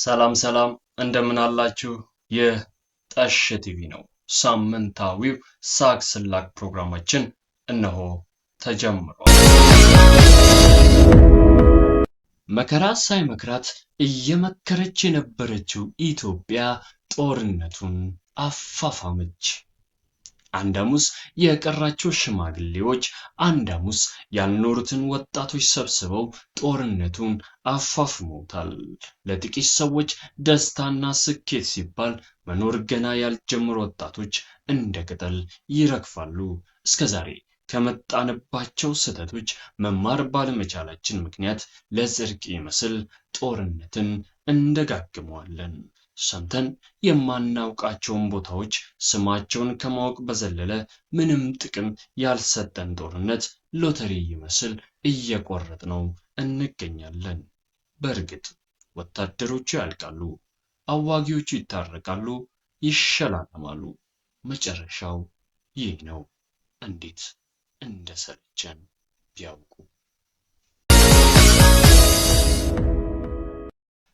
ሰላም ሰላም፣ እንደምን አላችሁ? ይህ ጠሽ ቲቪ ነው። ሳምንታዊው ሳቅ ስላቅ ፕሮግራማችን እነሆ ተጀምሯል። መከራ ሳይመክራት እየመከረች የነበረችው ኢትዮጵያ ጦርነቱን አፋፋመች። አንድ ሐሙስ የቀራቸው ሽማግሌዎች አንድ ሐሙስ ያልኖሩትን ወጣቶች ሰብስበው ጦርነቱን አፋፍመውታል። ለጥቂት ሰዎች ደስታና ስኬት ሲባል መኖር ገና ያልጀመሩ ወጣቶች እንደ ቅጠል ይረግፋሉ። እስከዛሬ ከመጣንባቸው ስህተቶች መማር ባለመቻላችን ምክንያት ለጽድቅ ይመስል ጦርነትን እንደጋግመዋለን። ሰምተን የማናውቃቸውን ቦታዎች ስማቸውን ከማወቅ በዘለለ ምንም ጥቅም ያልሰጠን ጦርነት ሎተሪ ይመስል እየቆረጥነው እንገኛለን። በእርግጥ ወታደሮቹ ያልቃሉ፣ አዋጊዎቹ ይታረቃሉ፣ ይሸላለማሉ። መጨረሻው ይህ ነው። እንዴት እንደሰለቸን ቢያውቁ።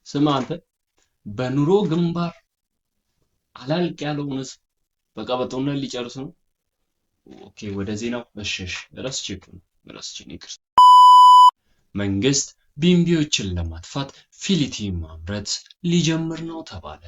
ስማ አንተ፣ በኑሮ ግንባር አላልቅ ያለውን ህዝብ በቃ በጦርነት ሊጨርስ ነው። Okay፣ ወደ ዜናው። እሺ እሺ፣ ረስቼ እኮ ነው፣ ረስቼ ነው፣ ይቅርታ። መንግስት ቢምቢዎችን ለማጥፋት ፊሊቲ ማምረት ሊጀምር ነው ተባለ።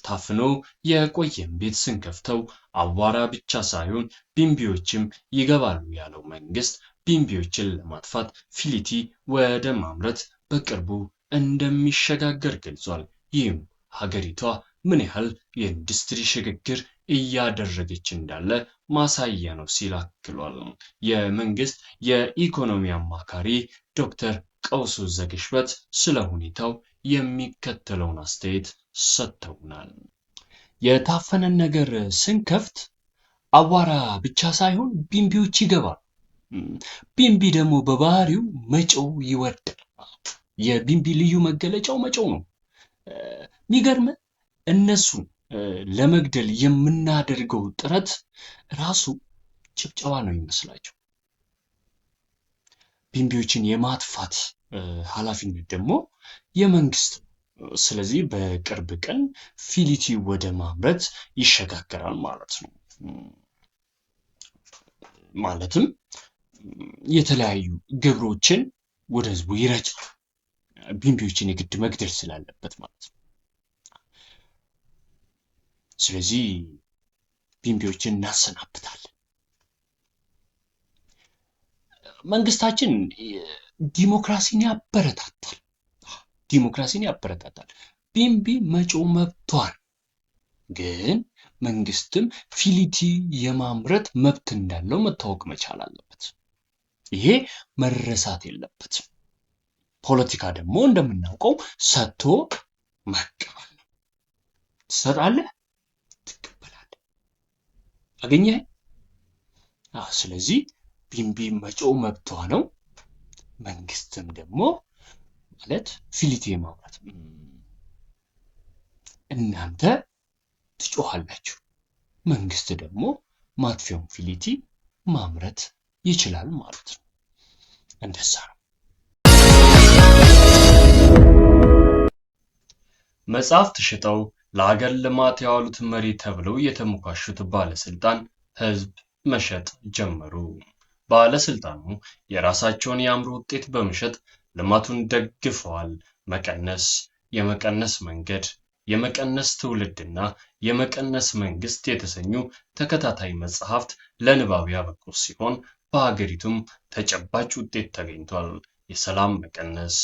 ታፍኖ የቆየን ቤት ስንከፍተው አቧራ ብቻ ሳይሆን ቢምቢዎችም ይገባሉ ያለው መንግስት ቢምቢዎችን ለማጥፋት ፊሊቲ ወደ ማምረት በቅርቡ እንደሚሸጋገር ገልጿል። ይህም ሀገሪቷ ምን ያህል የኢንዱስትሪ ሽግግር እያደረገች እንዳለ ማሳያ ነው ሲል አክሏል። የመንግስት የኢኮኖሚ አማካሪ ዶክተር ቀውሱ ዘግሽበት ስለ ሁኔታው የሚከተለውን አስተያየት ሰጥተውናል። የታፈነን ነገር ስንከፍት አቧራ ብቻ ሳይሆን ቢምቢዎች ይገባሉ። ቢምቢ ደግሞ በባህሪው መጮህ ይወዳል። የቢምቢ ልዩ መገለጫው መጮህ ነው። የሚገርም እነሱን ለመግደል የምናደርገው ጥረት ራሱ ጭብጨባ ነው የሚመስላቸው። ቢምቢዎችን የማጥፋት ኃላፊነት ደግሞ የመንግስት ነው። ስለዚህ በቅርብ ቀን ፊሊቲ ወደ ማምረት ይሸጋገራል ማለት ነው። ማለትም የተለያዩ ግብሮችን ወደ ህዝቡ ይረጫል። ቢምቢዎችን የግድ መግደል ስላለበት ማለት ነው። ስለዚህ ቢምቢዎችን እናሰናብታለን። መንግስታችን ዲሞክራሲን ያበረታታል። ዲሞክራሲን ያበረታታል። ቢምቢ መጮህ መብቷል። ግን መንግስትም ፊሊቲ የማምረት መብት እንዳለው መታወቅ መቻል አለበት። ይሄ መረሳት የለበትም። ፖለቲካ ደግሞ እንደምናውቀው ሰጥቶ መቀበል ነው። ትሰጣለህ፣ ትቀበላለህ። አገኘህ? ስለዚህ ቢምቢ መጮህ መብቷ ነው። መንግስትም ደግሞ ማለት ፊሊቲ የማምረት እናንተ ትጮኻላችሁ፣ መንግስት ደግሞ ማጥፊያውን ፊሊቲ ማምረት ይችላል ማለት ነው። እንደዛ ነው። መጽሐፍ ሽጠው ለሀገር ልማት ያዋሉት መሪ ተብለው የተሞካሹት ባለስልጣን ህዝብ መሸጥ ጀመሩ። ባለስልጣኑ የራሳቸውን የአእምሮ ውጤት በመሸጥ ልማቱን ደግፈዋል። መቀነስ፣ የመቀነስ መንገድ፣ የመቀነስ ትውልድና የመቀነስ መንግስት የተሰኙ ተከታታይ መጽሐፍት ለንባብ ያበቁ ሲሆን በሀገሪቱም ተጨባጭ ውጤት ተገኝቷል። የሰላም መቀነስ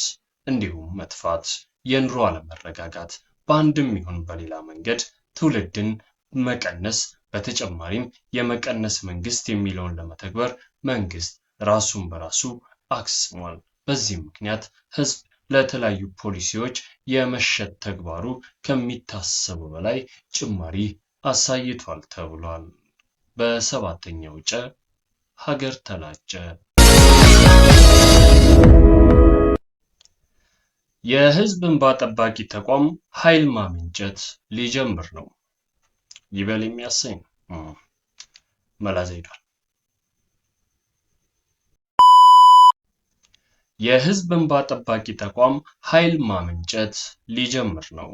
እንዲሁም መጥፋት፣ የኑሮ አለመረጋጋት በአንድም ይሁን በሌላ መንገድ ትውልድን መቀነስ፣ በተጨማሪም የመቀነስ መንግስት የሚለውን ለመተግበር መንግስት ራሱን በራሱ አክስሟል። በዚህም ምክንያት ህዝብ ለተለያዩ ፖሊሲዎች የመሸጥ ተግባሩ ከሚታሰበው በላይ ጭማሪ አሳይቷል ተብሏል። በሰባተኛው ጨ ሀገር ተላጨ። የህዝብ እንባ ጠባቂ ተቋም ኃይል ማመንጨት ሊጀምር ነው። ይበል የሚያሰኝ ነው። መላ ዘይዷል። የሕዝብ እንባ ጠባቂ ተቋም ኃይል ማመንጨት ሊጀምር ነው።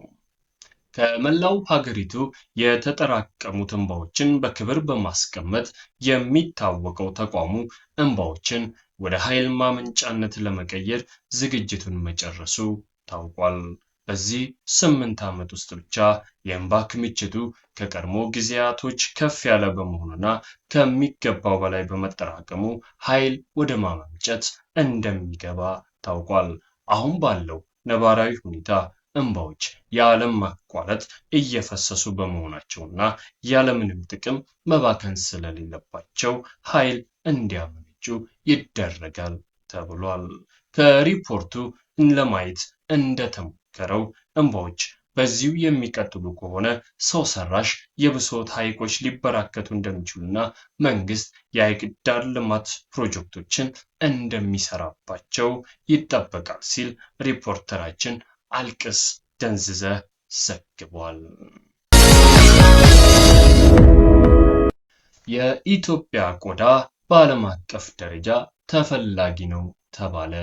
ከመላው ሀገሪቱ የተጠራቀሙት እንባዎችን በክብር በማስቀመጥ የሚታወቀው ተቋሙ እንባዎችን ወደ ኃይል ማመንጫነት ለመቀየር ዝግጅቱን መጨረሱ ታውቋል። በዚህ 8 ዓመት ውስጥ ብቻ የእንባ ክምችቱ ከቀድሞ ጊዜያቶች ከፍ ያለ በመሆኑና ከሚገባው በላይ በመጠራቀሙ ኃይል ወደ ማመንጨት እንደሚገባ ታውቋል። አሁን ባለው ነባራዊ ሁኔታ እንባዎች ያለም ማቋረጥ እየፈሰሱ በመሆናቸውና ያለምንም ጥቅም መባከን ስለሌለባቸው ኃይል እንዲያመነጩ ይደረጋል ተብሏል። ከሪፖርቱ ለማየት እንደተሞከረው እንባዎች በዚሁ የሚቀጥሉ ከሆነ ሰው ሰራሽ የብሶት ሐይቆች ሊበራከቱ እንደሚችሉና መንግስት የሐይቅ ዳር ልማት ፕሮጀክቶችን እንደሚሰራባቸው ይጠበቃል ሲል ሪፖርተራችን አልቅስ ደንዝዘ ዘግቧል። የኢትዮጵያ ቆዳ በዓለም አቀፍ ደረጃ ተፈላጊ ነው ተባለ።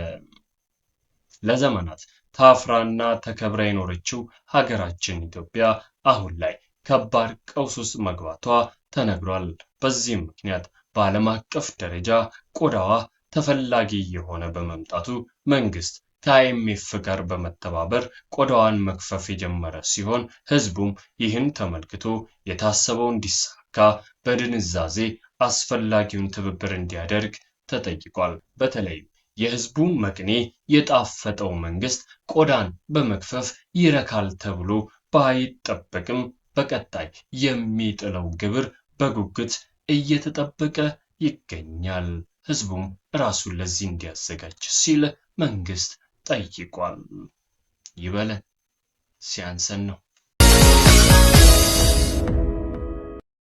ለዘመናት ታፍራና ተከብራ የኖረችው ሀገራችን ኢትዮጵያ አሁን ላይ ከባድ ቀውስ ውስጥ መግባቷ ተነግሯል። በዚህም ምክንያት በዓለም አቀፍ ደረጃ ቆዳዋ ተፈላጊ የሆነ በመምጣቱ መንግስት ከአይኤምኤፍ ጋር በመተባበር ቆዳዋን መክፈፍ የጀመረ ሲሆን ህዝቡም ይህን ተመልክቶ የታሰበው እንዲሳካ በድንዛዜ አስፈላጊውን ትብብር እንዲያደርግ ተጠይቋል። በተለይም የህዝቡ መቅኔ የጣፈጠው መንግስት ቆዳን በመክፈፍ ይረካል ተብሎ ባይጠበቅም በቀጣይ የሚጥለው ግብር በጉጉት እየተጠበቀ ይገኛል። ህዝቡም ራሱን ለዚህ እንዲያዘጋጅ ሲል መንግስት ጠይቋል። ይበለን ሲያንሰን ነው።